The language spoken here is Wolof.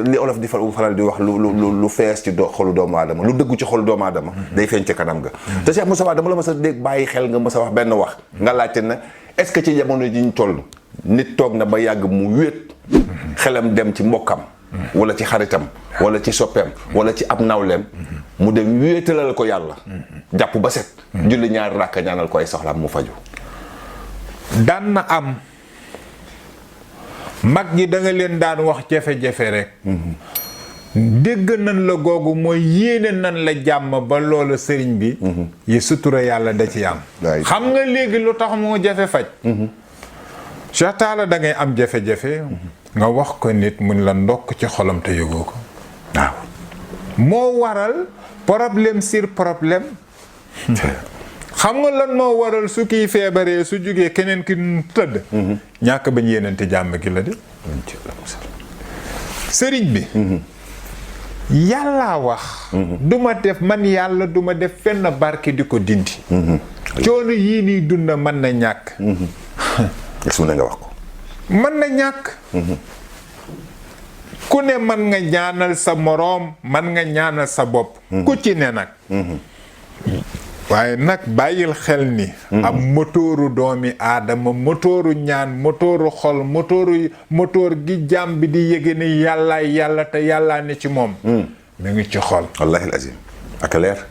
li olof di faral di wax lu fees ci xolu doomu aadama lu dëggu ci xolu doomu aadama day feeñ ci kanam ga te Cheikh Moustapha dama la mës a dégg bàyyi xel nga mës a wax benn wax nga laajte na est-ce que ci jamono ji ñu toll nit toog na ba yàgg mu wéet xelam dem ci mbokkam wala ci xaritam wala ci soppeem wala ci ab nawleem mu dem wéetalal ko yàlla jàpp ba set julli ñaari ràkka ñaanal ko ay soxlaam mu faju daan na am mag ñi da nga leen daan wax jafe-jafe rek dégg nan la googu mooy yéene nan la jàmm ba loolu sëriñ bi yi sutura yàlla da ci am xam nga léegi lu tax moo jafe faj Cheikh Talla da ngay am jafe-jafe nga wax ko nit mun la ndokk ci xolam te yëgoo ko waaw moo waral problème sur problème xam nga lan moo waral su kiy feebaree su jógee keneen ki tëdd ñàkk bañ yéenante jàmm gi la de sëriñ bi yàllaa wax duma def man yàlla duma def fenn barke di ko dindi coono yii nii dund mën na ñàkk su ne nga wax ko mën na ñàkk ku ne mën nga ñaanal sa moroom mën nga ñaanal sa bopp ku ci ne nag waaye nag bàyyil xel ni am motooru doomi aadama motooru ñaan motooru xol motoor gi jàmm bi di yége ni yàlla te yàlla ne ci moom mi ngi ci xol wallahi al azim ak leer